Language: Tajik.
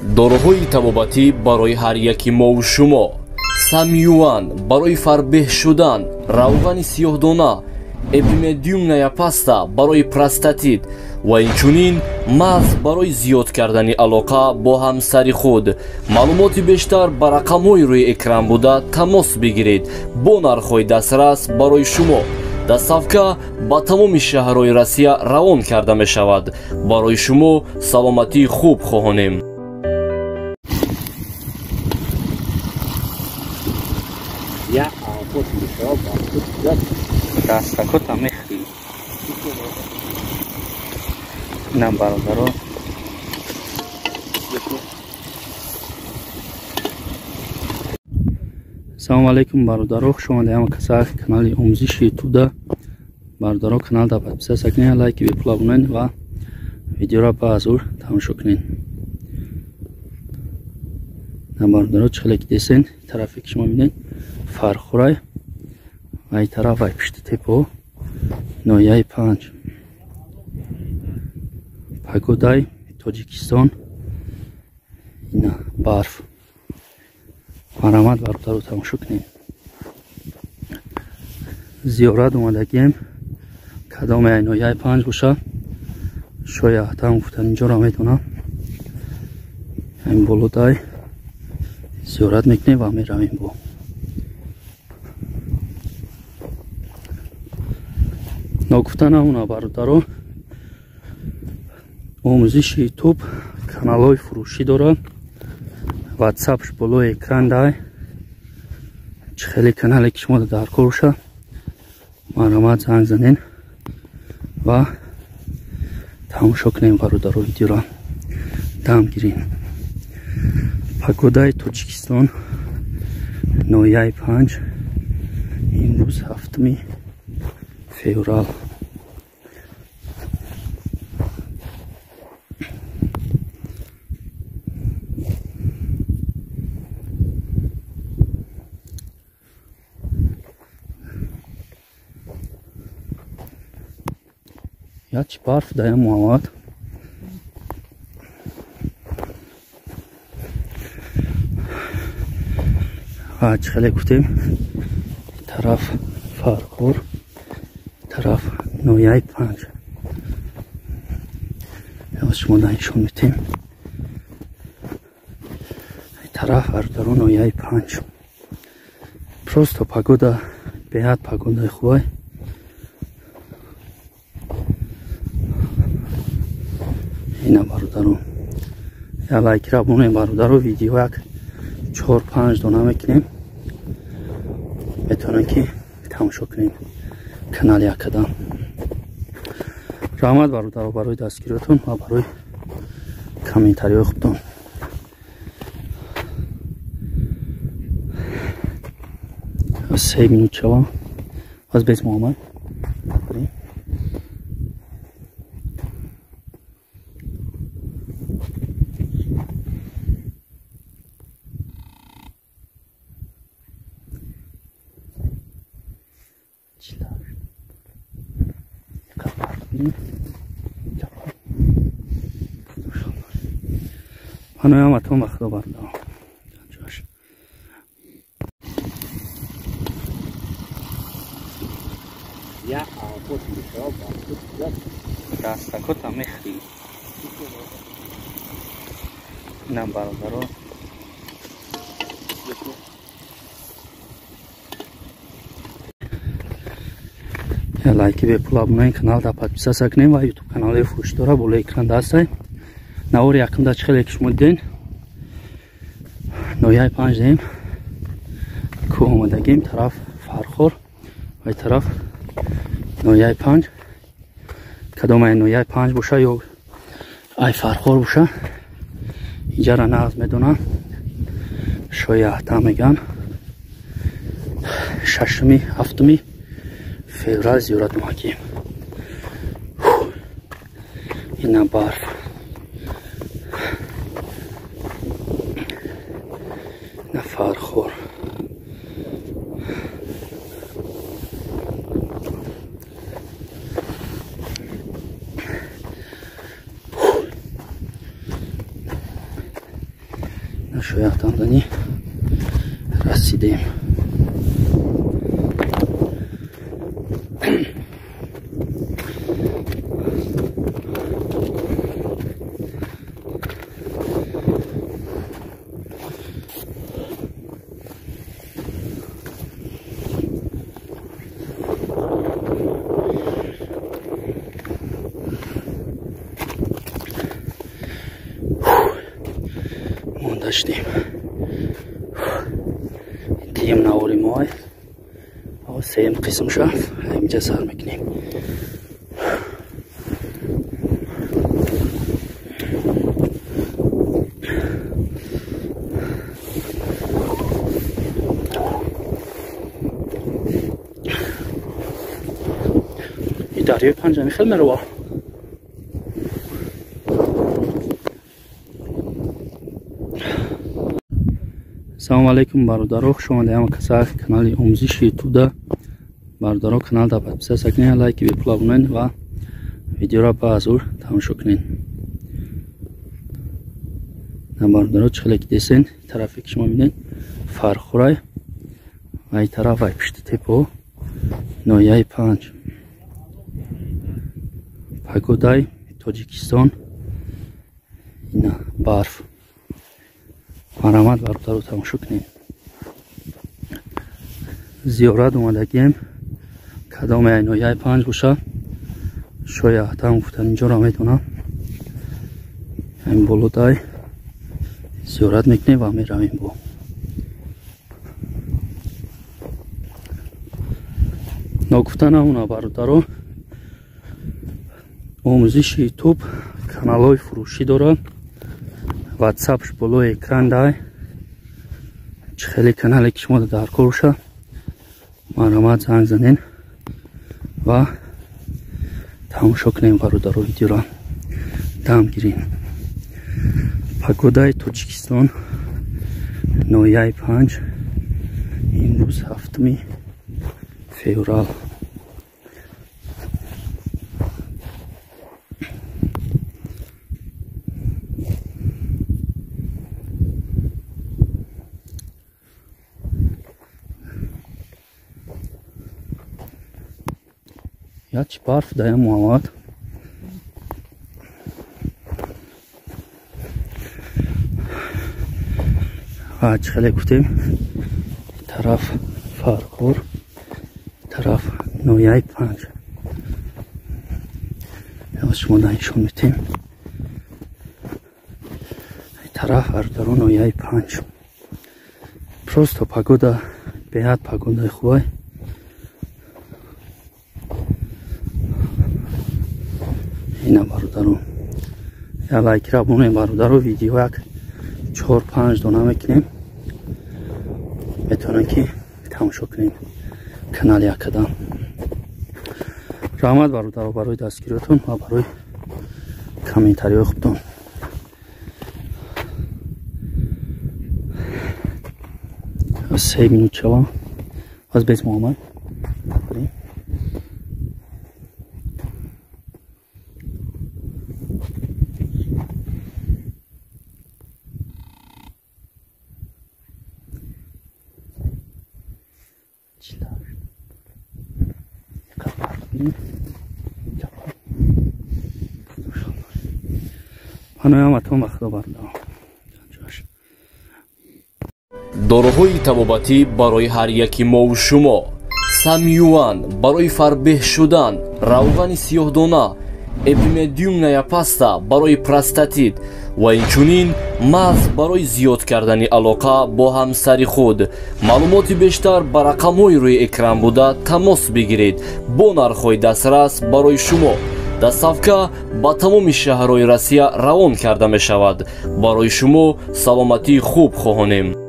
Доруҳои табобатӣ барои ҳар яки мову шумо. Самюан барои фарбеҳ шудан, равғани сиёҳдона, эпимедиумная паста барои простатит ва инчунин маз барои зиёд кардани алоқа бо ҳамсари худ. Маълумоти бештар ба рақамҳои рӯи экран буда тамос бигиред. Бо нархҳои дастрас барои шумо. Доставка ба тамоми шаҳрҳои Россия равон карда мешавад. Барои шумо саломатии хуб хоҳонем. Дастакота мехӯрӣ. Инам бародаро. Салому алайкум бародаро, хуш омадед ҳама каса канали омӯзиши Туда. Бародаро, каналда подписаться кунед, лайки бепул бунед ва видеоро ба азур тамошо кунед. Бародаро, чӣ хеле ки десен, тарафе ки шумо мебинед Фархурай ва ин тараф вай пишти тепо ноҳияи 5. Погодаи Тоҷикистон, ина барф. Марҳамат бародаро, тамошо кунед. Зиёрат омадагием, кадоме ай ноҳияи 5 боша, шояд ҳатам гуфтан инҷоро медонам. Ин болодай зиёрат мекунем ва меравем бо. Ногуфта намона бародаро, омӯзиши Ютуб каналҳои фурӯшӣ дорад. Ватсапш болои экран дай. Чӣ хеле канале ки шумо дар кор боша, марҳамат занг занен ва тамошо кунем бародаро, видеоро дам гирем. Погодаи Тоҷикистон, ноҳияи 5, имрӯз 7 феврал. Ячи барф дая Муҳаммад. Ва чӣ хеле гуфтем, тараф Фархор, тараф ноҳияи 5. Аз шумо нишон медиҳем. Тараф бародаро ноҳияи 5. Просто погода беҳад погодаи хубай. Ина бародаро, я лайкра бунем бародаро, видео як 4-5 дона мекунем, метавонем ки тамошо кунем канали якадам. Раҳмат бародаро барои дастгириятон ва барои комментариҳои хубтон. Се минут шава аз без Муҳаммад. Паноям атон ба худо бародаро. Дастакота мехӯрӣ. Инам бародаро. Лайки бепул абунаи каналда подписаться кунем ва ютуб канали фурӯшӣ дора болои экран дастай. Навори якумда чӣ хеле ки шумо диден, ноҳияи 5 дем, кӯҳ омадагим, тараф Фархор ва тараф ноҳияи 5. Кадом ай ноҳияи 5 боша ё ай Фархор боша, инҷара нағз медонам. Шояд ҳатам меган 6-7 феврал зиёрат омадем. Ина барф. Ина Фархор. Шояҳтамдани расидем. Шудем. Дим навори мо сеюм қисм шуд, инҷа сар мекунем. И дарёи Панҷами хел мерава. Салом алейкум бародаро, хуш омадед ҳама каса канали омӯзиши ютубда. Бародаро, каналда подписаться кунед, лайки бепула бунед ва видеоро ба азур тамошо кунед. На бародаро, чӣ хеле ки десен, тарафе ки шумо мебинед Фархурай ва ин тараф ай пишти тепо ноҳияи Панҷ. Погодаи Тоҷикистон ина барф. Марҳамат бародаро, тамошо кунед. Зиёрат омадагием, кадоме ай ноҳияи Панҷ боша, шояҳтам гуфтан инҷоро медонам. Ҳамин болодай зиёрат мекунем ва меравем бо. Ногуфта намона бародаро, омӯзиши ютуб каналҳои фурӯшӣ дорад. ватсапш болои экран дай. Чӣ хеле канале ки шумо дар кор боша, марҳамат занг занен ва тамошо кунем бародаро, видеоро дам гирем. Погодаи Тоҷикистон ноҳияи Панҷ, имрӯз 7 феврал. Ячи барф дая Муҳаммад. Ва чӣ хеле гуфтем, тараф Фархор, тараф ноҳияи Панҷ. Шумо да нишон метем. Тараф бародаро ноҳияи Панҷ. Просто погода беҳад погодаи хубай. Ина бародаро, я лайкра бунем бародаро, видео як 4-5 дона мекунем, метавонем ки тамошо кунем канали Акадам. Раҳмат бародаро барои дастгириятон ва барои комментариҳои хубтон. 3 минут шава аз бес Муҳаммад. Доруҳои табобатӣ барои ҳар яки мову шумо. Самюан барои фарбеҳ шудан, равғани сиёҳдона, эпимедиумная паста барои простатит ва инчунин маз барои зиёд кардани алоқа бо ҳамсари худ. Маълумоти бештар ба рақамҳои рӯи экран буда тамос бигиред бо нархҳои дастрас барои шумо. Доставка ба тамоми шаҳрҳои Россия равон карда мешавад. Барои шумо саломатии хуб хоҳонем.